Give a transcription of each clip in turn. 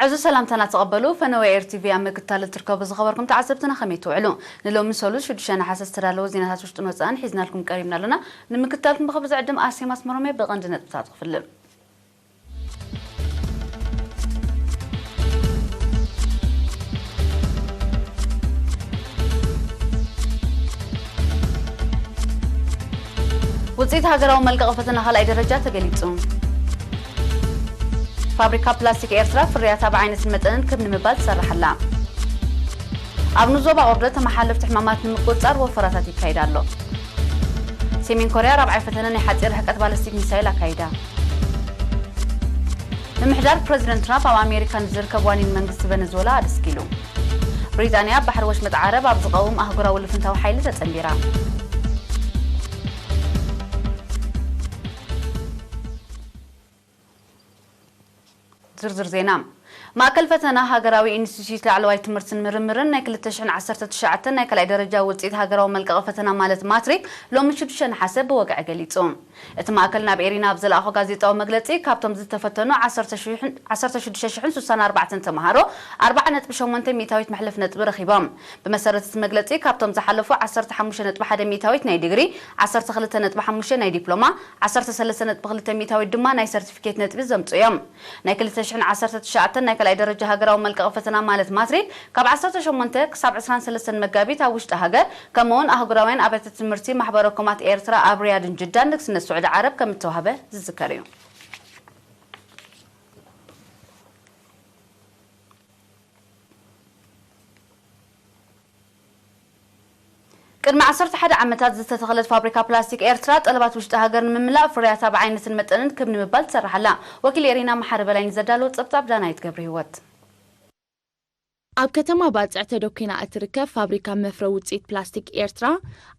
እዚ ሰላምታና ተቐበሉ። ፈነወ ኤር ቲ ቪ ኣብ ምክትታል እትርከቡ ዝኸበርኩም ተዓዘብትና ከመይ ትውዕሉ? ንሎሚ ሰሉስ ሽዱሽተ ነሓሰ ዝተዳለወ ዜናታት ውሽጥን ወጻእን ሒዝናልኩም ቀሪብና ኣለና። ንምክትታልኩም ብኽብሪ ዝዕድም ኣርሴማ ኣስመሮም እየ። ብቐንዲ ነጥብታት ክፍልም። ውፅኢት ሃገራዊ መልቀቒ ፈተና ካልኣይ ደረጃ ተገሊፁ። ፋብሪካ ፕላስቲክ ኤርትራ ፍርያታ ብዓይነትን መጠንን ክብ ንምባል ትሰርሕ ኣላ። ኣብ ንዞባ ቁርደት ተመሓለፍቲ ሕማማት ንምቁፅፃር ወፈራታት ይካየድ ኣሎ። ሰሜን ኮርያ ራብዓይ ፈተነ ናይ ሓፂር ርሕቀት ባለስቲክ ሚሳይል ኣካይዳ። ምምሕዳር ፕረዚደንት ትራምፕ ኣብ ኣሜሪካ ንዝርከብ ዋኒን መንግስቲ ቨነዝወላ ኣደስኪሉ። ብሪጣንያ ኣብ ባሕሪ ወሽመጥ ዓረብ ኣብ ዝቐውም ኣህጉራዊ ልፍንታዊ ሓይሊ ተጸንቢራ። ዝርዝር ዜና። ማእከል ፈተና ሃገራዊ ኢንስቲትዩት ላዕለዋይ ትምህርትን ምርምርን ናይ ክልተ ሽሕን ዓሰርተ ትሽዓተን ናይ ካልኣይ ደረጃ ውጽኢት ሃገራዊ መልቀቒ ፈተና ማለት ማትሪክ ሎሚ ሽዱሽተ ነሓሰ ብወግዒ ገሊጹ። እቲ ማእከል ናብ ኤሪና ኣብ ዝለኣኾ ጋዜጣዊ መግለጺ፣ ካብቶም ዝተፈተኑ ዓሰርተ ሽዱሽተ ሽሕን ስሳን ኣርባዕተን ተምሃሮ ኣርብዓ ነጥቢ ሸሞንተ ሚእታዊት መሕለፍ ነጥቢ ረኺቦም። ብመሰረት እቲ መግለጺ፣ ካብቶም ዝሓለፉ ዓሰርተ ሓሙሽተ ነጥቢ ሓደ ሚእታዊት ናይ ዲግሪ፣ ዓሰርተ ክልተ ነጥቢ ሓሙሽተ ናይ ዲፕሎማ፣ ዓሰርተ ሰለስተ ነጥቢ ክልተ ሚእታዊት ድማ ናይ ሰርቲፊኬት ነጥቢ ዘምጽኡ እዮም። ናይ ክልተ ሽሕን ዓሰርተ ትሽዓተን ናይ ካልኣይ ደረጃ ሃገራዊ መልቀቒ ፈተና ማለት ማትሪክ ካብ ዓሰርተ ሸሞንተ ክሳብ ዕስራን ሰለስተን መጋቢት ኣብ ውሽጢ ሃገር ከምኡውን ኣህጉራውያን ኣብያተ ትምህርቲ ማሕበረ ኮማት ኤርትራ ኣብ ሪያድን ጅዳን ንግስነት ስዑዲ ዓረብ ከም እተዋህበ ዝዝከር እዩ። ቅድሚ ዓሰርተ ሓደ ዓመታት ዝተተኸለት ፋብሪካ ፕላስቲክ ኤርትራ ጠለባት ውሽጢ ሃገር ንምምላእ ፍርያታ ብዓይነትን መጠንን ክብ ንምባል ትሰርሕ ኣላ። ወኪል ኤሪና መሓሪ በላይ ንዘዳለዎ ጸብጻብ ዳናይት ገብረ ህይወት። ኣብ ከተማ ባጽዕ ተደኲና እትርከብ ፋብሪካ መፍረ ውጽኢት ፕላስቲክ ኤርትራ፣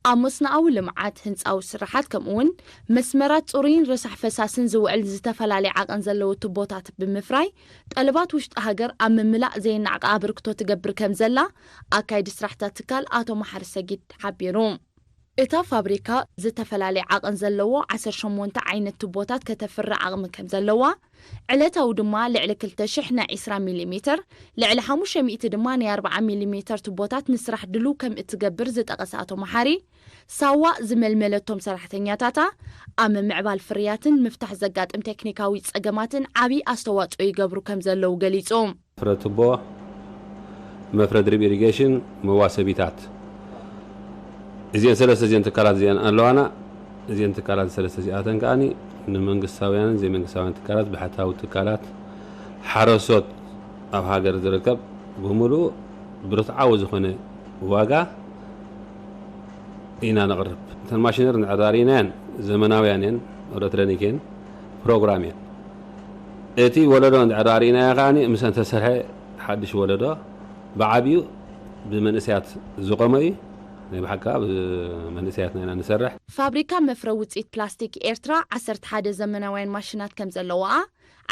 ኣብ መስኖኣዊ ልምዓት፣ ህንጻዊ ስራሓት፣ ከምኡ'ውን መስመራት ጽሩይን ረሳሕ ፈሳስን ዝውዕል ዝተፈላለየ ዓቐን ዘለዎ ቱቦታት ብምፍራይ፣ ጠለባት ውሽጢ ሃገር ኣብ ምምላእ ዘየናዕቕ ኣበርክቶ ትገብር ከም ዘላ፣ ኣካይዲ ስራሕታት ትካል ኣቶ መሓሪ ሰጊድ ሓቢሩ። እታ ፋብሪካ ዝተፈላለየ ዓቐን ዘለዎ ዓሰርተ ሸሞንተ ዓይነት ቱቦታት ከተፍሪ ዓቕሚ ከም ዘለዋ፣ ዕለታዊ ድማ ልዕሊ ክልተ ሽሕ ናይ ዕስራ ሚሊ ሜተር፣ ልዕሊ ሓሙሽተ ሚእቲ ድማ ናይ ኣርብዓ ሚሊ ሜተር ቱቦታት ንስራሕ ድሉው ከም እትገብር ዝጠቐሰ ኣቶ መሓሪ፣ ሳዋ ዝመልመለቶም ሰራሕተኛታታ ኣብ ምምዕባል ፍርያትን ምፍታሕ ዘጋጥም ቴክኒካዊ ጸገማትን ዓቢ ኣስተዋጽኦ ይገብሩ ከም ዘለዉ ገሊጹ። መፍረ ቱቦ፣ መፍረ ድሪፕ ኢሪጌሽን፣ መዋሰቢታት፣ እዚአን ሰለስተ እዚአን ትካላት እዚአን ኣለዋና። እዚአን ትካላት ሰለስተ እዚኣተን ከኣኒ ንመንግስታውያንን ዘይመንግስታውያን ትካላት፣ ብሕታዊ ትካላት፣ ሓረሶት ኣብ ሃገር ዝርከብ ብምሉኡ ብርትዓዊ ዝኾነ ዋጋ ኢና ነቕርብ። እተን ማሽነሪ እንድሕር ዳሪእናየን ዘመናውያን እየን፣ ኤሌክትሮኒክ እየን፣ ፕሮግራም እየን። እቲ ወለዶ እንድሕር ዳሪእናዮ ከኣኒ ምስአን ተሰርሐ ሓድሽ ወለዶ ብዓብዩ ብመንእሰያት ዝቆመ እዩ። ናይ ብሓቂ ከዓ ብመንእሰያትና ኢና ንሰርሕ። ፋብሪካ መፍረ ውፅኢት ፕላስቲክ ኤርትራ ዓሰርተ ሓደ ዘመናውያን ማሽናት ከም ዘለዋኣ፣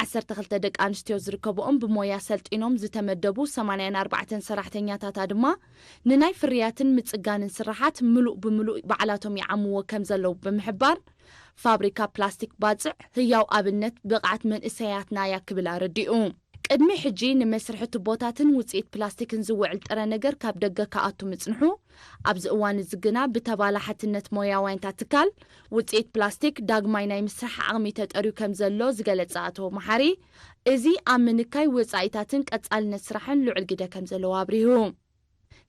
ዓሰርተ ክልተ ደቂ ኣንስትዮ ዝርከብኦም ብሞያ ሰልጢኖም ዝተመደቡ ሰማንያን ኣርባዕተን ሰራሕተኛታታ ድማ ንናይ ፍርያትን ምጽጋንን ስራሓት ምሉእ ብምሉእ ባዕላቶም ይዓምዎ ከም ዘለዉ ብምሕባር፣ ፋብሪካ ፕላስቲክ ባጽዕ ህያው ኣብነት ብቕዓት መንእሰያትና እያ ክብል ኣረዲኡ። ቅድሚ ሕጂ ንመስርሒ ቱቦታትን ውጽኢት ፕላስቲክን ዝውዕል ጥረ ነገር ካብ ደገ ክኣቱ ምጽንሑ፣ ኣብዚ እዋን እዚ ግና ብተባላሓትነት ሞያውያንታ ትካል ውጽኢት ፕላስቲክ ዳግማይ ናይ ምስራሕ ዓቕሚ ተጠርዩ ከም ዘሎ ዝገለጸ ኣቶ መሓሪ፣ እዚ ኣብ ምንካይ ወጻኢታትን ቀጻልነት ስራሕን ልዑል ግደ ከም ዘለዎ ኣብሪሁ።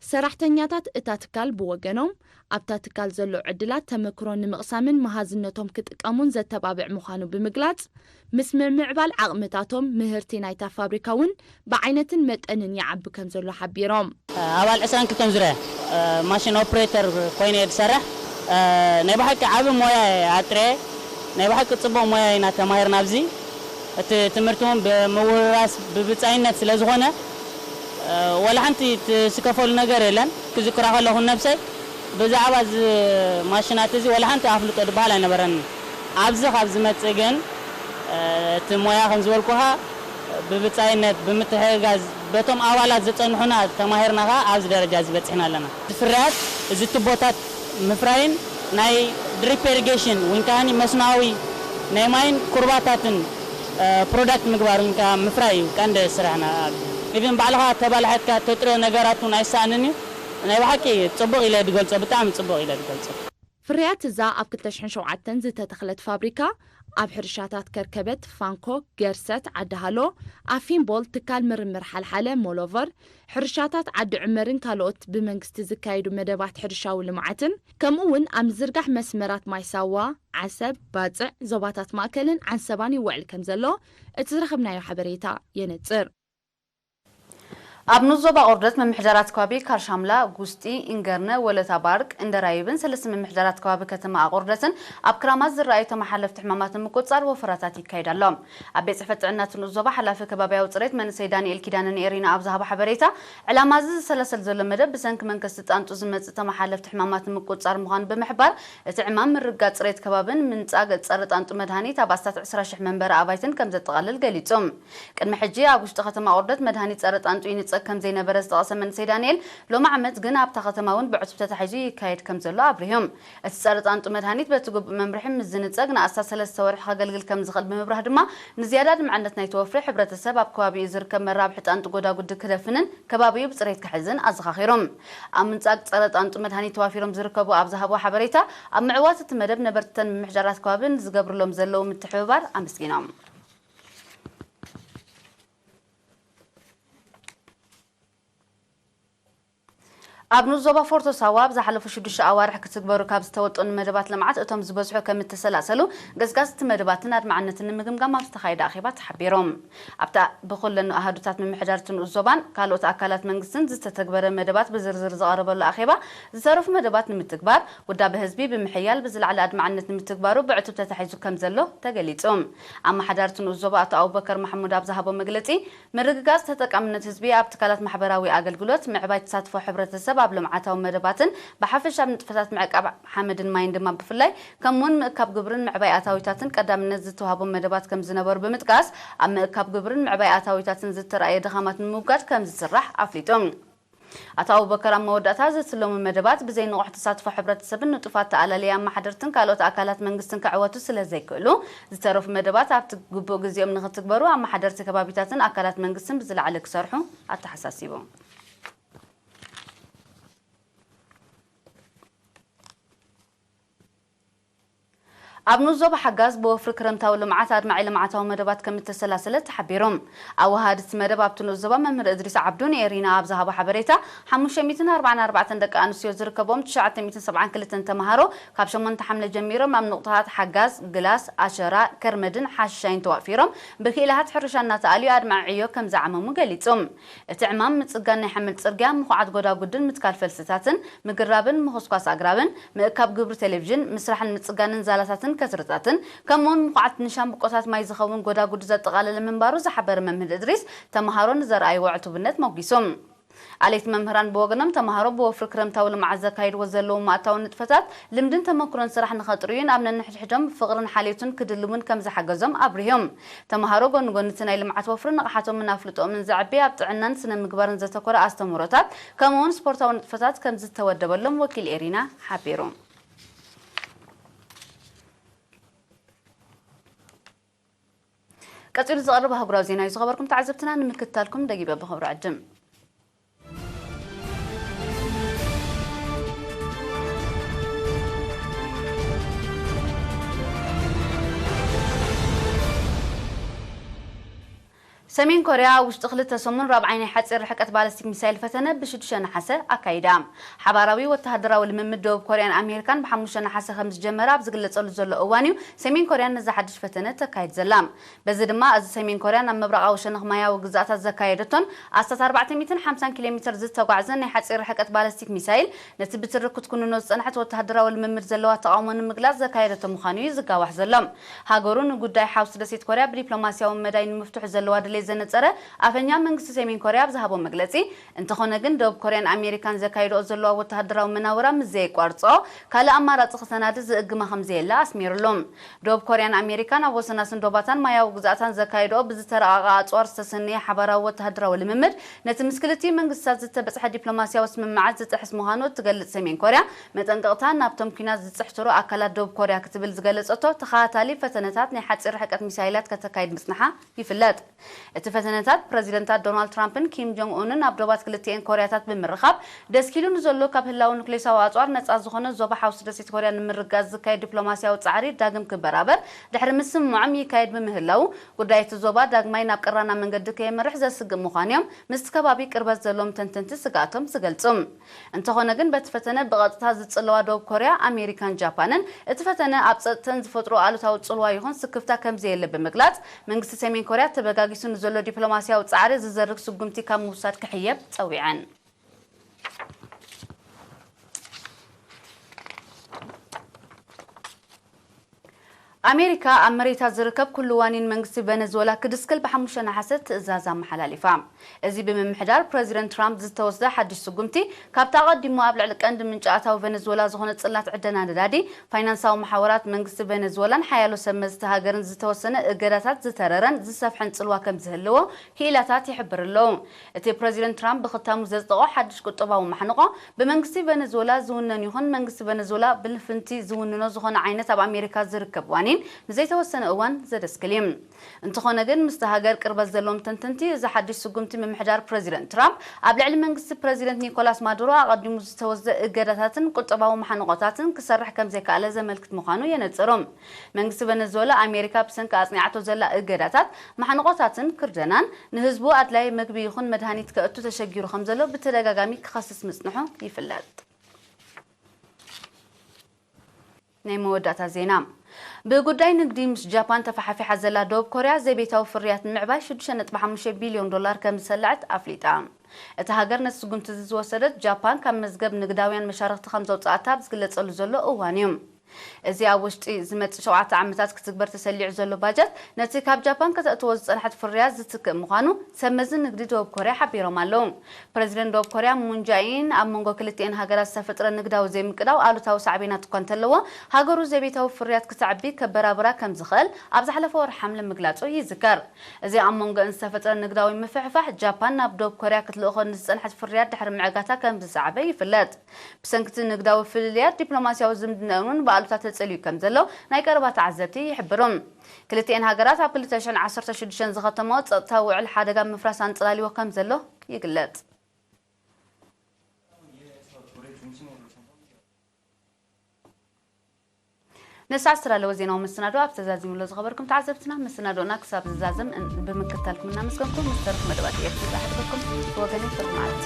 ሰራሕተኛታት እታ ትካል ብወገኖም፣ ኣብታ ትካል ዘሎ ዕድላት ተመክሮ ንምቕሳምን መሃዝነቶም ክጥቀሙን ዘተባብዕ ምዃኑ ብምግላጽ፣ ምስ ምምዕባል ዓቕምታቶም ምህርቲ ናይታ ፋብሪካ እውን ብዓይነትን መጠንን ይዓቢ ከም ዘሎ ሓቢሮም። ኣባል ዕስራን ክልተን ዙርያ ማሽን ኦፕሬተር ኮይነ እየ ዝሰርሕ። ናይ ብሓቂ ዓቢ ሞያ እየ ኣጥርየ። ናይ ብሓቂ ጽቡቕ ሞያ ኢና ተማሂርና ኣብዚ። እቲ ትምህርቲ እውን ብምውርራስ ብብጻይነት ስለ ዝኾነ፣ ወላ ሓንቲ ትስከፈሉ ነገር የለን። ክዝክራ ከለኹ ነብሰይ ብዛዕባ እዚ ማሽናት እዚ ወላ ሓንቲ ኣፍልጦ ዝበሃል ኣይነበረንን። ኣብዚ ካብ ዝመጽእ ግን፣ እቲ ሞያ ከም ዝበልኩኻ ብብጻይነት ብምትሕግጋዝ በቶም ኣባላት ዘጸንሑና ተማሂርና ኸኣ ኣብዚ ደረጃ እዚ በጺሕና ኣለና። እዚ ፍርያት እዚ ቱቦታት ምፍራይን ናይ ድሪፕ ኢሪጌሽን ወይ ከኣ መስኖኣዊ ናይ ማይን ኩርባታትን ፕሮዳክት ምግባር እንካ ምፍራይ እዩ ቀንዲ ስራሕና። ኢቭን ባዕልኻ ተባላሓትካ ተጥርዮ ነገራት እውን ኣይሰኣንን እዩ። ናይ ብሓቂ ጽቡቕ ኢለ ዝገልጾ፣ ብጣዕሚ ጽቡቕ ኢለ ዝገልጾ። ፍርያት እዛ ኣብ ክልተ ሽሕን ሸውዓተን ዝተተኽለት ፋብሪካ፣ ኣብ ሕርሻታት ከርከበት፣ ፋንኮ፣ ገርሰት፣ ዓዲ ሃሎ፣ ኣፊምቦል፣ ትካል ምርምር ሓልሓለ፣ ሞሎቨር፣ ሕርሻታት ዓዲ ዑመርን ካልኦት ብመንግስቲ ዝካየዱ መደባት ሕርሻዊ ልምዓትን፣ ከምኡ እውን ኣብ ምዝርጋሕ መስመራት ማይ ሳዋ፣ ዓሰብ፣ ባጽዕ፣ ዞባታት ማእከልን ዓንሰባን ይውዕል ከም ዘሎ እቲ ዝረኸብናዮ ሓበሬታ የነጽር። ኣብ ንኡስ ዞባ ኦርደት ምምሕዳራት ከባቢ ካርሻምላ፣ ጉስጢ፣ ኢንገርነ፣ ወለታ ባርቅ፣ እንደራይብን ሰለስተ ምምሕዳራት ከባቢ ከተማ ኣቆርደትን ኣብ ክራማት ዝረኣዩ ተመሓለፍቲ ሕማማት ንምቁጽጻር ወፈራታት ይካየድ ኣሎ። ኣብ ቤት ጽሕፈት ጥዕና እቲ ንኡስ ዞባ ሓላፊ ከባቢያዊ ጽሬት መንእሰይ ዳንኤል ኪዳነ ንኤሪና ኣብ ዝሃቦ ሓበሬታ፣ ዕላማ እዚ ዝሰላሰል ዘሎ መደብ ብሰንኪ መንከስቲ ጣንጡ ዝመጽእ ተመሓለፍቲ ሕማማት ንምቁጽጻር ምዃኑ ብምሕባር፣ እቲ ዕማም ምርግጋጽ ጽሬት ከባብን ምንጻግ ጸረ ጣንጡ መድሃኒት ኣብ ኣስታት ዕስራ ሽሕ መንበሪ ኣባይትን ከም ዘጠቓልል ገሊጹ። ቅድሚ ሕጂ ኣብ ውሽጢ ከተማ ኦርደት መድሃኒት ጸረ ጣንጡ ይንጸግ ከም ዘይነበረ ዝጠቐሰ መንእሰይ ዳንኤል፣ ሎሚ ዓመት ግን ኣብታ ከተማ እውን ብዕቱብ ተታሒዙ ይካየድ ከም ዘሎ ኣብሪሁ። እቲ ጸረ ጣንጡ መድሃኒት በቲ ግቡእ መምርሒ ምስ ዝንጸግ ንኣስታት ሰለስተ ወርሒ ከገልግል ከም ዝኽእል ብምብራህ ድማ፣ ንዝያዳ ኣድማዕነት ናይቲ ወፍሪ ሕብረተሰብ ኣብ ከባቢኡ ዝርከብ መራብሒ ጣንጡ ጎዳጉዲ ክደፍንን ከባቢኡ ብጽሬት ክሕዝን ኣዘኻኺሩ። ኣብ ምንጻግ ጸረ ጣንጡ መድሃኒት ተዋፊሮም ዝርከቡ ኣብ ዝሃብዎ ሓበሬታ፣ ኣብ ምዕዋት እቲ መደብ ነበርትተን ምምሕዳራት ከባቢ ንዝገብርሎም ዘለዉ ምትሕብባር ኣመስጊኖም። ኣብ ንኡስ ዞባ ፎርቶ ሳዋ ኣብ ዝሓለፉ ሽዱሽተ ኣዋርሕ ክትግበሩ ካብ ዝተወጠኑ መደባት ልምዓት እቶም ዝበዝሑ ከም እተሰላሰሉ ገስጋስቲ መደባትን ኣድማዕነትን ንምግምጋም ኣብ ዝተኻየደ ኣኼባ ተሓቢሮም። ኣብታ ብኩለን ኣሃዱታት ምምሕዳር እቲ ንኡስ ዞባን ካልኦት ኣካላት መንግስትን ዝተተግበረ መደባት ብዝርዝር ዝቐረበሉ ኣኼባ፣ ዝተረፉ መደባት ንምትግባር ውዳበ ህዝቢ ብምሕያል ብዝለዓለ ኣድማዕነት ንምትግባሩ ብዕቱብ ተታሒዙ ከም ዘሎ ተገሊጹ። ኣመሓዳሪ እቲ ንኡስ ዞባ ኣቶ ኣቡበከር ማሕሙድ ኣብ ዝሃቦ መግለጺ፣ ምርግጋጽ ተጠቃምነት ህዝቢ ኣብ ትካላት ማሕበራዊ ኣገልግሎት፣ ምዕባይ ተሳትፎ ሕብረተሰብ ኣብ ልምዓታዊ መደባትን ብሓፈሻ ኣብ ንጥፈታት ምዕቃብ ሓመድን ማይን ድማ ብፍላይ፣ ከምኡውን ምእካብ ግብርን ምዕባይ ኣታዊታትን ቀዳምነት ዝተዋህቦም መደባት ከም ዝነበሩ ብምጥቃስ፣ ኣብ ምእካብ ግብርን ምዕባይ ኣታዊታትን ዝተራእየ ድኻማት ንምውጋድ ከም ዝስራሕ ኣፍሊጡ። ኣቶ ኣቡበከር ኣብ መወዳእታ፣ ዝትለሙ መደባት ብዘይ ንቑሕ ተሳትፎ ሕብረተሰብን ንጡፋት ተኣላልያ ኣመሓደርትን ካልኦት ኣካላት መንግስትን ክዕወቱ ስለ ዘይክእሉ፣ ዝተረፉ መደባት ኣብቲ ግቡእ ግዜኦም ንኽትግበሩ ኣመሓደርቲ ከባቢታትን ኣካላት መንግስትን ብዝለዓለ ክሰርሑ ኣተሓሳሲቡ። ኣብ ንኡስ ዞባ ሓጋዝ ብወፍሪ ክረምታዊ ልምዓት ኣድማዒ ልምዓታዊ መደባት ከም እተሰላሰለ ተሓቢሩ። ኣወሃሃዲ እቲ መደብ ኣብቲ ንኡስ ዞባ መምህር እድሪስ ዓብዱ ንኤሪና ኣብ ዝሃቦ ሓበሬታ፣ ሓሙሽተ ሚእትን ኣርባዓን ኣርባዕተን ደቂ ኣንስትዮ ዝርከብዎም ትሽዓተ ሚእትን ሰብዓን ክልተን ተምሃሮ ካብ ሸሞንተ ሓምለ ጀሚሮም ኣብ ንቑጣታት ሓጋዝ፣ ግላስ፣ ኣሸራ፣ ከርመድን ሓሽሻይን ተዋፊሮም ብክኢላታት ሕርሻ እናተኣልዩ ኣድማዒ ዕዮ ከም ዝዓመሙ ገሊጹ። እቲ ዕማም ምጽጋን ናይ ሓመድ ጽርግያ፣ ምኹዓት ጎዳጉድን ምትካል ፈልስታትን፣ ምግራብን ምኹስኳስ ኣግራብን፣ ምእካብ ግብሪ ቴሌቪዥን፣ ምስራሕን ምጽጋንን ዛላታትን ከትርታትን፣ ከምኡውን ምኹዓት ንሻምብቆታት ማይ ዝኸውን ጎዳጉዲ ዘጠቓለለ ምንባሩ ዝሓበረ መምህር እድሪስ፣ ተምሃሮ ንዘርኣይዎ ዕቱብነት ሞጒሱ። ኣለይቲ መምህራን ብወገኖም፣ ተምሃሮ ብወፍሪ ክረምታዊ ልምዓት ዘካይድዎ ዘለዉ ማእታዊ ንጥፈታት፣ ልምድን ተመክሮን ስራሕ ንኸጥርዩን ኣብ ነንሕድሕዶም ፍቕርን ሓልዮትን ክድልውን ከም ዝሓገዞም ኣብሪሆም። ተምሃሮ ጎኒ ጎኒ እቲ ናይ ልምዓት ወፍሪ ንቕሓቶምን ኣፍልጦኦምን ዘዕቢ ኣብ ጥዕናን ስነ ምግባርን ዘተኮረ ኣስተምህሮታት ከምኡውን ስፖርታዊ ንጥፈታት ከም ዝተወደበሎም ወኪል ኤሪና ሓቢሩ። ቀጺሉ ዝቐርብ ኣህጉራዊ ዜና እዩ ዝኸበርኩም ተዓዘብትና ንምክትታልኩም ደጊበ ብኽብሪ ዕድም። ሰሜን ኮርያ ኣብ ውሽጢ ክልተ ሰሙን ራብዓይ ናይ ሓፂር ርሕቀት ባለስቲክ ሚሳይል ፈተነ ብሽዱሽተ ነሓሰ ኣካይዳ። ሓባራዊ ወተሃደራዊ ልምምድ ደቡብ ኮርያን ኣሜሪካን ብሓሙሽተ ነሓሰ ከም ዝጀመረ ኣብ ዝግለጸሉ ዘሎ እዋን እዩ ሰሜን ኮርያ ነዚ ሓድሽ ፈተነ ተካይድ ዘላ። በዚ ድማ እዚ ሰሜን ኮርያ ናብ ምብራቓዊ ሸነኽ ማያዊ ግዝኣታት ዘካየደቶን ኣስታት ኣርባዕተ ሚእትን ሓምሳን ኪሎ ሜትር ዝተጓዕዘ ናይ ሓፂር ርሕቀት ባለስቲክ ሚሳይል ነቲ ብትሪ ክትኩንኖ ዝጸንሐት ወተሃደራዊ ልምምድ ዘለዋ ተቓውሞ ንምግላጽ ዘካየደቶ ምዃኑ እዩ ዝጋዋሕ ዘሎ። ሃገሩ ንጉዳይ ሓውሲ ደሴት ኮርያ ብዲፕሎማስያዊ መዳይ ንምፍትሑ ዘለዋ ድሌት ዘነጸረ ኣፈኛ መንግስቲ ሰሜን ኮርያ ኣብ ዝሃቦ መግለጺ፣ እንተኾነ ግን ደቡብ ኮርያን ኣሜሪካን ዘካይድኦ ዘለዋ ወተሃደራዊ መናውራ ምስ ዘየቋርጽኦ ካልእ ኣማራጺ ክሰናድእ ዝእግማ ከም ዘየለ ኣስሚሩሉ። ደቡብ ኮርያን ኣሜሪካን ኣብ ወሰናስን ዶባታን ማያዊ ግዝኣታን ዘካይድኦ ብዝተረቓቐ ኣጽዋር ዝተሰነየ ሓባራዊ ወተሃደራዊ ልምምድ፣ ነቲ ምስ ክልቲኡ መንግስታት ዝተበጽሐ ዲፕሎማስያዊ ስምምዓት ዝጥሕስ ምዃኑ እትገልጽ ሰሜን ኮርያ፣ መጠንቀቕታ ናብቶም ኲናት ዝጽሕትሩ ኣካላት ደቡብ ኮርያ ክትብል ዝገለጸቶ ተኸታታሊ ፈተነታት ናይ ሓጺር ርሕቀት ሚሳይላት ከተካይድ ምጽንሓ ይፍለጥ። እቲ ፈተነታት ፕረዚደንታት ዶናልድ ትራምፕን ኪም ጆንግ ኡንን ኣብ ዶባት ክልቲኤን ኮርያታት ብምርኻብ፣ ደስኪሉ ንዘሎ ካብ ህላወ ኑክሌሳዊ ኣጽዋር ነጻ ዝኾነ ዞባ ሓውሲ ደሴት ኮርያ ንምርጋጽ ዝካየድ ዲፕሎማስያዊ ጻዕሪ ዳግም ክበራበር ድሕሪ ምስምዖም ይካየድ ብምህላዉ፣ ጉዳይ እቲ ዞባ ዳግማይ ናብ ቅራና መንገዲ ከየምርሕ ዘስግእ ምዃኑ እዮም ምስቲ ከባቢ ቅርበት ዘለዎም ተንተንቲ ስግኣቶም ዝገልጹ። እንተኾነ ግን በቲ ፈተነ ብቐጥታ ዝጽለዋ ደቡብ ኮርያ፣ ኣሜሪካን ጃፓንን እቲ ፈተነ ኣብ ጸጥተን ዝፈጥሮ ኣሉታዊ ጽልዋ ይኹን ስክፍታ ከም ዘየለ ብምግላጽ፣ መንግስቲ ሰሜን ኮርያ ተበጋጊሱ ንዘሎ ዲፕሎማስያዊ ጻዕሪ ዝዘርግ ስጉምቲ ካብ ምውሳድ ክሕየብ ጸዊዐን። ኣሜሪካ ኣብ መሬታ ዝርከብ ኩሉ ዋኒን መንግስቲ ቬነዝወላ ክድስክል ብሓሙሽተ ነሓሰ ትእዛዝ ኣመሓላሊፋ። እዚ ብምምሕዳር ፕረዚደንት ትራምፕ ዝተወስደ ሓድሽ ስጉምቲ፣ ካብቲ ኣቐዲሙ ኣብ ልዕሊ ቀንዲ ምንጪ ኣታዊ ቬነዝወላ ዝኾነ ጽላት ዕደና ነዳዲ፣ ፋይናንሳዊ መሓውራት መንግስቲ ቬነዝወላን ሓያሎ ሰብ መዝቲ ሃገርን ዝተወሰነ እገዳታት ዝተረረን ዝሰፍሐን ጽልዋ ከም ዝህልዎ ክኢላታት ይሕብር ኣለዉ። እቲ ፕረዚደንት ትራምፕ ብኽታሙ ዘጽደቖ ሓድሽ ቁጠባዊ ማሕንቖ፣ ብመንግስቲ ቬነዝወላ ዝውነን ይኹን መንግስቲ ቬነዝወላ ብልፍንቲ ዝውንኖ ዝኾነ ዓይነት ኣብ ኣሜሪካ ዝርከብ ዋኒን ንዘይተወሰነ እዋን ዘደስክል እዩ። እንተኾነ ግን፣ ምስቲ ሃገር ቅርበት ዘለዎም ተንተንቲ፣ እዚ ሓድሽ ስጉምቲ ምምሕዳር ፕረዚደንት ትራምፕ ኣብ ልዕሊ መንግስቲ ፕረዚደንት ኒኮላስ ማዱሮ ኣቐዲሙ ዝተወስደ እገዳታትን ቁጠባዊ ማሕንቖታትን ክሰርሕ ከም ዘይከኣለ ዘመልክት ምዃኑ የነጽሩ። መንግስቲ ቬነዝወላ፣ ኣሜሪካ ብሰንኪ ኣጽኒዓቶ ዘላ እገዳታት፣ ማሕንቖታትን ክርደናን፣ ንህዝቡ ኣድላይ መግቢ ይኹን መድሃኒት ከእቱ ተሸጊሩ ከም ዘሎ ብተደጋጋሚ ክኸስስ ምጽንሑ ይፍለጥ። ናይ መወዳእታ ዜና። ብጉዳይ ንግዲ ምስ ጃፓን ተፈሓፊሓ ዘላ ደቡብ ኮርያ፣ ዘቤታዊ ፍርያት ንምዕባይ ሽዱሽተ ነጥቢ ሓሙሽተ ቢልዮን ዶላር ከም ዝሰለዐት ኣፍሊጣ። እታ ሃገር ነቲ ስጉምቲ እዚ ዝወሰደት፣ ጃፓን ካብ መዝገብ ንግዳውያን መሻርኽቲ ከም ዘውጽኣታ ኣብ ዝግለጸሉ ዘሎ እዋን እዩ። እዚ ኣብ ውሽጢ ዝመጽእ ሸውዓተ ዓመታት ክትግበር ተሰሊዑ ዘሎ ባጀት፣ ነቲ ካብ ጃፓን ከተእትዎ ዝጸንሐት ፍርያት ዝትክእ ምዃኑ ሰብ መዚ ንግዲ ደቡብ ኮርያ ሓቢሮም ኣለዉ። ፕረዚደንት ደቡብ ኮርያ ሙን ጃኢን ኣብ መንጎ ክልቲኤን ሃገራት ዝተፈጥረ ንግዳዊ ዘይምቅዳው ኣሉታዊ ሳዕቤናት እኳ እንተለዎ፣ ሃገሩ ዘቤታዊ ፍርያት ክተዕቢ ከበራብራ ከም ዝኽእል ኣብ ዝሓለፈ ወርሒ ሓምለ ምግላጹ ይዝከር። እዚ ኣብ መንጎአን ዝተፈጥረ ንግዳዊ ምፍሕፋሕ፣ ጃፓን ናብ ደቡብ ኮርያ ክትልእኾ ንዝጸንሐት ፍርያት ድሕሪ ምዕጋታ ከም ዝሰዓበ ይፍለጥ። ብሰንኪ እቲ ንግዳዊ ፍልልያት፣ ዲፕሎማስያዊ ዝምድናኣን እውን ብኣሉታ ተጸልዩ ከም ዘሎ ናይ ቀረባ ተዓዘብቲ ይሕብሩ። ክልቲኤን ሃገራት ኣብ ክልተ ሽሕን ዓሰርተ ሽዱሽተን ዝኸተማኦ ጸጥታዊ ውዕል ሓደጋ ምፍራስ ኣንጸላልይዎ ከም ዘሎ ይግለጽ። ንሰዓት ዝተዳለወ ዜናዊ መሰናድኦ ኣብ ተዛዚሙ ኣሎ። ዝኸበርኩም ተዓዘብትና፣ መሰናድኦና ክሳብ ዝዛዘም እን-፣ ብምክትታልኩም እናመስገንኩ፣ ምስ ተረፉ መደባት ኤፍ ቲ ዛሕድበኩም። ብወገነይ፣ ፍርዲ መዓልቲ።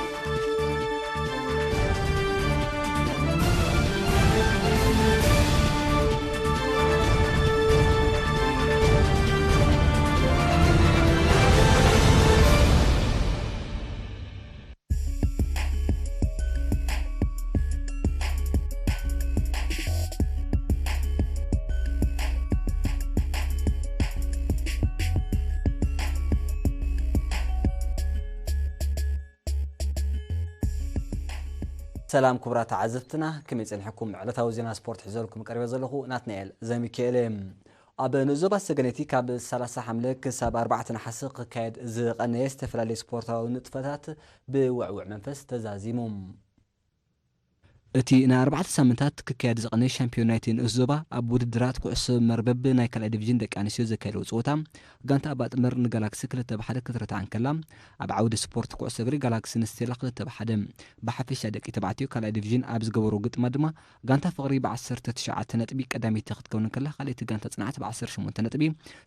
ሰላም ክቡራት ተዓዘብትና፣ ከመይ ጸኒሕኩም? ዕለታዊ ዜና ስፖርት ሒዘልኩም ቀሪበ ዘለኹ ናትናኤል ዘሚካኤል እየ። ኣብ ንኡስ ዞባ ሰገነይቲ ካብ ሰላሳ ሓምለ ክሳብ ኣርባዕተ ነሓሰ ክካየድ ዝቐነየ ዝተፈላለዩ ስፖርታዊ ንጥፈታት ብውዕውዕ መንፈስ ተዛዚሙ። እቲ ንኣርባዕተ ሳምንታት ክካየድ ዝቐነየ ሻምፒዮን ናይቲ ንኡስ ዞባ ኣብ ውድድራት ኩዕሶ መርበብ ናይ ካልኣይ ዲቪዥን ደቂ ኣንስትዮ ዘካየድዎ ጸወታ፣ ጋንታ ኣባጥመር ንጋላክሲ ክልተ ብ ሓደ ክትረትዓ እንከላ፣ ኣብ ዓውዲ ስፖርት ኩዕሶ እግሪ ጋላክሲ ንስቴላ ክልተ ብ ሓደ። ብሓፈሻ ደቂ ተባዕትዮ ካልኣይ ዲቪዥን ኣብ ዝገበርዎ ግጥማት ድማ፣ ጋንታ ፍቕሪ ብ ዓሰርተ ትሽዓተ ነጥቢ ቀዳመይቲ ክትከውን እንከላ፣ ካልኣይቲ ጋንታ ጽንዓት ብ ዓሰርተ ሸሞንተ ነጥቢ፣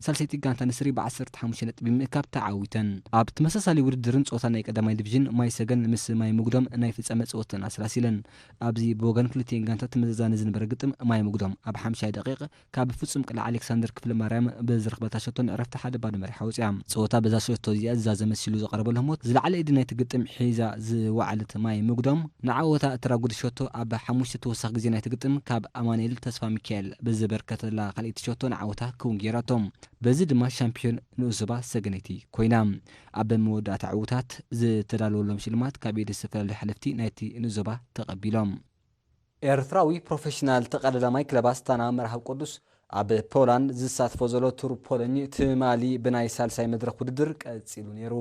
ሳልሰይቲ ጋንታ ንስሪ ብ ዓሰርተ ሓሙሽተ ነጥቢ ምእካብ ተዓዊተን። ኣብ ተመሳሳሊ ውድድርን ጸወታ ናይ ቀዳማይ ዲቪዥን፣ ማይ ሰገን ምስ ማይ ምጉዶም ናይ ፍጻመ ጸወተን ኣሰላሲለን። ኣብዚ ብወገን ክልቲኤን ጋንታ ተመዛዛኒ ዝነበረ ግጥም፣ ማይ ምጉዶም ኣብ ሓምሻይ ደቂቕ ካብ ፍጹም ቅልዓ ኣሌክሳንደር ክፍለማርያም ብዝረኽበታ ሸቶ ንዕረፍቲ ሓደ ባዶ መሪሓ ወጺኣ። ጸወታ በዛ ሸቶ እዚኣ ዝዛዘመ ሲሉ ዝቐረበሉ ህሞት፣ ዝለዓለ ኢድ ናይቲ ግጥም ሒዛ ዝወዓለት ማይ ምጉዶም፣ ንዓወታ እተራጉድ ሸቶ ኣብ ሓሙሽተ ተወሳኺ ግዜ ናይቲ ግጥም ካብ ኣማኑኤል ተስፋሚካኤል ብዝበርከተላ ካልኣይቲ ሸቶ ንዓወታ ክውን ገይራቶ። በዚ ድማ ሻምፒዮን ንኡስ ዞባ ሰገነይቲ ኮይና። ኣብ መወዳእታ ዕውታት ዝተዳለወሎም ሽልማት ካብ ኢድ ዝተፈላለዩ ሓለፍቲ ናይቲ ንኡስ ዞባ ተቐቢሎም። ኤርትራዊ ፕሮፌሽናል ተቐዳዳማይ ክለብ ኣስታና መርሃብ ቅዱስ ኣብ ፖላንድ ዝሳትፎ ዘሎ ቱር ፖሎኝ ትማሊ ብናይ ሳልሳይ መድረኽ ውድድር ቀጺሉ ነይሩ።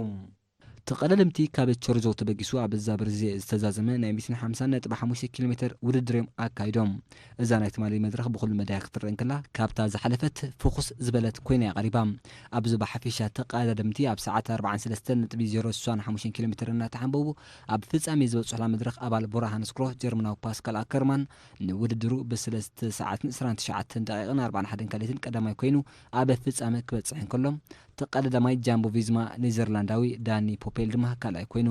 ተቐዳደምቲ ካብ ቸርዞ ተበጊሱ ኣብ እዛ ብርዜ ዝተዛዘመ ናይ ሚእትን ሓምሳን ነጥቢ ሓሙሽተ ኪሎ ሜትር ውድድር እዮም ኣካይዶም። እዛ ናይ ትማሊ መድረኽ ብኹሉ መዳያ ክትረአ እንከላ፣ ካብታ ዝሓለፈት ፍኹስ ዝበለት ኮይና እያ ቀሪባ። ኣብዚ ብሓፈሻ ተቐዳደምቲ ኣብ ሰዓት ኣርባዓን ሰለስተን ነጥቢ ዜሮ ስሳን ሓሙሽተን ኪሎ ሜትር እናተሓንበቡ ኣብ ፍጻሜ ዝበጽሑላ መድረኽ ኣባል ቦራሃን ስክሮ ጀርመናዊ ፓስካል ኣከርማን ንውድድሩ ብሰለስተ ሰዓትን ዕስራን ትሽዓተን ደቂቕን ኣርባዓን ሓደን ካልኢትን ቀዳማይ ኮይኑ ኣብ ፍጻመ ክበጽሕ እንከሎ፣ ተቐዳዳማይ ጃምቦ ቪዝማ ኔዘርላንዳዊ ዳኒ ፖፔል ድማ ካልኣይ ኮይኑ።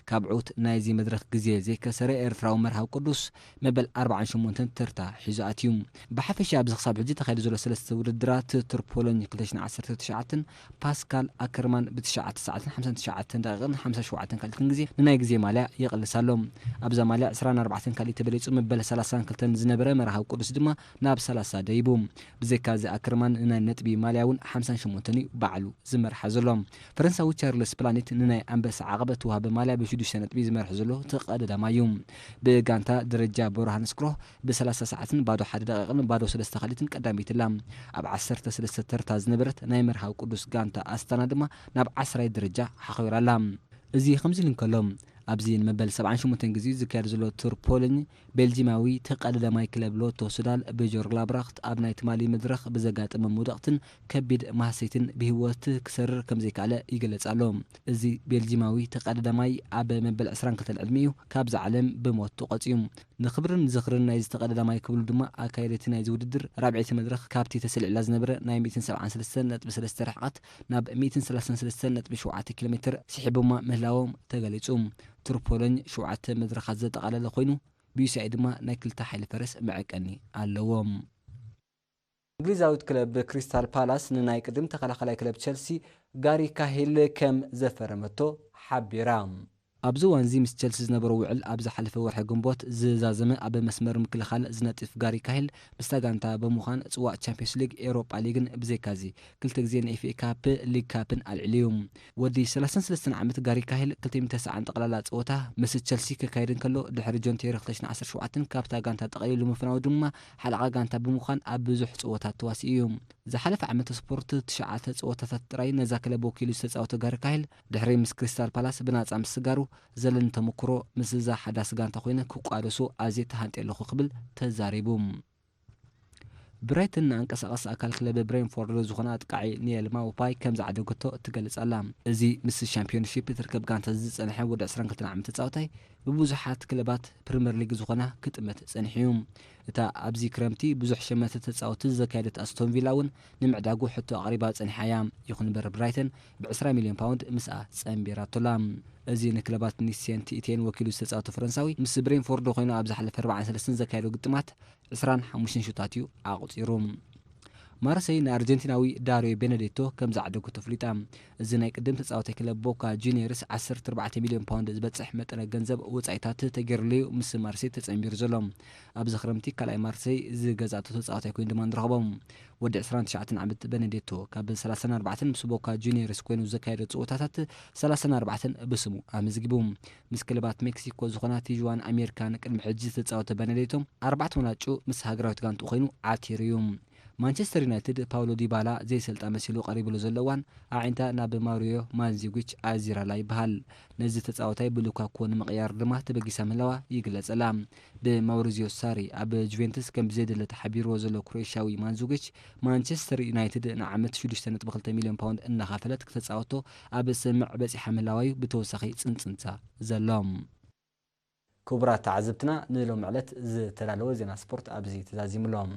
ካብ ዕውት ናይዚ መድረኽ ግዜ ዘይከሰረ ኤርትራዊ መርሃዊ ቅዱስ መበል ኣርባዓን ሸሞንተን ተርታ ሒዙ ኣትዩ። ብሓፈሻ ኣብዚ ክሳብ ሕጂ ተኻይዱ ዘሎ ሰለስተ ውድድራት ቱር ፖሎኝ ክልተ ሽሕን ዓሰርተ ትሽዓተን ፓስካል ኣከርማን ብትሽዓተ ሰዓትን ሓምሳን ትሽዓተን ደቂቕን ሓምሳን ሸውዓተን ካልኢትን ግዜ ንናይ ግዜ ማልያ ይቕልስ ኣሎ። ኣብዛ ማልያ ዕስራን ኣርባዕተን ካልኢት ተበሊጹ መበል ሰላሳን ክልተን ዝነበረ መርሃዊ ቅዱስ ድማ ናብ ሰላሳ ደይቡ። ብዘይካዚ ኣከርማን ንናይ ነጥቢ ማልያ እውን ሓምሳን ሸሞንተን እዩ ባዕሉ ዝመርሓ ዘሎ። ፈረንሳዊ ቻርልስ ፕላኔት ንናይ ኣንበሳ ዓቐብ እትወሃበ ማልያ ብሽዱሽተ ነጥቢ ዝመርሕ ዘሎ ተቐዳዳማይ እዩ። ብጋንታ ደረጃ ቦርሃን ስክሮህ ብሰላሳ ሰዓትን ባዶ ሓደ ደቂቕን ባዶ ሰለስተ ካልኢትን ቀዳመይቲ ኣላ። ኣብ ዓሰርተ ሰለስተ ተርታ ዝነበረት ናይ መርሃዊ ቅዱስ ጋንታ ኣስታና ድማ ናብ ዓስራይ ደረጃ ሓኺራ ኣላ። እዚ ከምዚ ኢሉ እንከሎ፣ ኣብዚ ንመበል ሰብዓን ሸሞንተን ግዜኡ ዝካየድ ዘሎ ቱር ፖሎኝ፣ ቤልጂማዊ ተቐዳዳማይ ክለብ ሎቶ ሱዳል ብጆር ግላብራኽት ኣብ ናይ ትማሊ መድረኽ ብዘጋጠመ መውደቕትን ከቢድ ማህሰይትን ብህይወት ክሰርር ከም ዘይከኣለ ይግለጽ ኣሎ። እዚ ቤልጂማዊ ተቐዳዳማይ ኣብ መበል ዕስራን ክልተን ዕድሚኡ ካብዛ ዓለም ብሞት ተቖጽዩ። ንኽብርን ዝኽርን ናይዚ ተቐዳዳማይ ክብሉ ድማ ኣካየድቲ ናይዚ ውድድር ራብዐይቲ መድረኽ ካብቲ ተሰሊዕላ ዝነበረ ናይ ሚእትን ሰብዓን ሰለስተን ነጥቢ ሰለስተ ርሕቐት ናብ ሚእትን ሰላሳን ሰለስተን ነጥቢ ሸውዓተ ኪሎ ሜትር ስሒቦማ ምህላዎም ተገሊጹ። ቱር ፖሎኝ ሸውዓተ መድረኻት ዘጠቓለለ ኮይኑ፣ ብዩሲኣይ ድማ ናይ ክልተ ሓይሊ ፈረስ መዐቀኒ ኣለዎም። እንግሊዛዊት ክለብ ክሪስታል ፓላስ ንናይ ቅድም ተኸላኻላይ ክለብ ቸልሲ ጋሪ ካሂል ከም ዘፈረመቶ ሓቢራ። ኣብዚ እዋንዚ ምስ ቸልሲ ዝነበሮ ውዕል ኣብ ዝሓለፈ ወርሒ ግንቦት ዝዛዘመ፣ ኣብ መስመር ምክልኻል ዝነጥፍ ጋሪ ካሂል ምስታ ጋንታ ብምዃን ጽዋእ ቻምፒዮንስ ሊግ፣ ኤውሮጳ ሊግን ብዘይካዚ ክልተ ግዜ ንኤፍኤ ካፕ፣ ሊግ ካፕን ኣልዒሉ እዩ። ወዲ ሰላሳን ሰለስተን ዓመት ጋሪ ካሂል ክልተ ሚእትን ተስዓን ጠቕላላ ጸወታ ምስ ቸልሲ ከካይድ እንከሎ፣ ድሕሪ ጆን ቴሪ ክልተ ሽሕን ዓሰርተ ሸውዓተን ካብታ ጋንታ ጠቕሊሉ ምፍናው ድማ ሓለቓ ጋንታ ብምዃን ኣብ ብዙሕ ጸወታት ተዋሲኡ እዩ። ዝሓለፈ ዓመት ስፖርት ትሽዓተ ጸወታታት ጥራይ ነዛ ክለብ ወኪሉ ዝተጻወተ ጋሪ ካሂል፣ ድሕሪ ምስ ክሪስታል ፓላስ ብናጻ ምስጋሩ፣ ዘለኒ ተመክሮ ምስዛ ሓዳስ ጋንታ ኮይነ ክቋደሶ ኣዝየ ተሃንጥየ ኣለኹ ክብል ተዛሪቡ። ብራይተን ንኣንቀሳቓሲ ኣካል ክለብ ብሬንፎርድ ዝኾነ ኣጥቃዒ ኒየል ማውፓይ ከም ዝዓደገቶ ትገልጽ ኣላ። እዚ ምስ ሻምፒዮንሺፕ ትርከብ ጋንታ ዝጸንሐ ወዲ ዕስራን ክልተን ዓመት ተጻዋታይ፣ ብብዙሓት ክለባት ፕሪምየር ሊግ ዝኾና ክጥመት ጸኒሑ እዩ። እታ ኣብዚ ክረምቲ ብዙሕ ሸመተ ተጻወቲ ዘካየደት ኣስቶን ቪላ እውን ንምዕዳጉ ሕቶ ኣቕሪባ ጸኒሓ እያ። ይኹን እምበር ብራይተን ብዕስራ ሚልዮን ፓውንድ ምስኣ ጸንቢራቶላ። እዚ ንክለባት ኒስ ሴንት ኢትየን ወኪሉ ዝተጻወተ ፈረንሳዊ፣ ምስ ብሬንፎርድ ኮይኑ ኣብ ዝሓለፈ ኣርባዓን ሰለስተን ዘካየዶ ግጥማት ዕስራን ሓሙሽተን ሹታት እዩ ኣቑጺሩ። ማርሰይ ንኣርጀንቲናዊ ዳሪዮ ቤነዴቶ ከም ዝዓደጎ ተፍሊጣ። እዚ ናይ ቅድም ተጻዋታይ ክለብ ቦካ ጁኒየርስ ዓሰርተ ኣርባዕተ ሚልዮን ፓውንድ ዝበጽሕ መጠነ ገንዘብ ወጻኢታት ተገይሩሉ እዩ ምስ ማርሰይ ተጸንቢሩ ዘሎ። ኣብዚ ክረምቲ ካልኣይ ማርሰይ ዝገዝኣቶ ተጻዋታይ ኮይኑ ድማ ንረኽቦ። ወዲ ዕስራን ትሽዓተን ዓመት ቤነዴቶ ካብ ሰላሳን ኣርባዕተን ምስ ቦካ ጁኒየርስ ኮይኑ ዘካየዶ ጸወታታት ሰላሳን ኣርባዕተን ብስሙ ኣመዝጊቡ። ምስ ክለባት ሜክሲኮ ዝኾና ቲዥዋን ኣሜሪካን ቅድሚ ሕጂ ዝተጻወተ ቤነዴቶ ኣርባዕተ ዋንጫ ምስ ሃገራዊት ጋንትኡ ኮይኑ ዓቲሩ እዩ። ማንቸስተር ዩናይትድ ፓውሎ ዲባላ ዘይሰልጣ መሲሉ ቀሪብሉ ዘሎ እዋን፣ ኣዒንታ ናብ ማውሪዮ ማንዙኪች ኣዚራላ ይበሃል። ነዚ ተጻዋታይ ብሉካኮ ንምቕያር ድማ ተበጊሳ ምህላዋ ይግለጸላ። ብማውሪዚዮ ሳሪ ኣብ ጁቬንቱስ ከም ብዘይደለ ተሓቢርዎ ዘሎ ክሮኤሽያዊ ማንዙኪች፣ ማንቸስተር ዩናይትድ ንዓመት ሽዱሽተ ነጥቢ ክልተ ሚልዮን ፓውንድ እናኸፈለት ክተጻወቶ ኣብ ስምምዕ በጺሓ ምህላዋ'ዩ ብተወሳኺ ጽንጽንታ ዘሎ። ክቡራት ተዓዘብትና፣ ንሎሚ ዕለት ዝተዳለወ ዜና ስፖርት ኣብዚ ተዛዚሙ ኣሎ።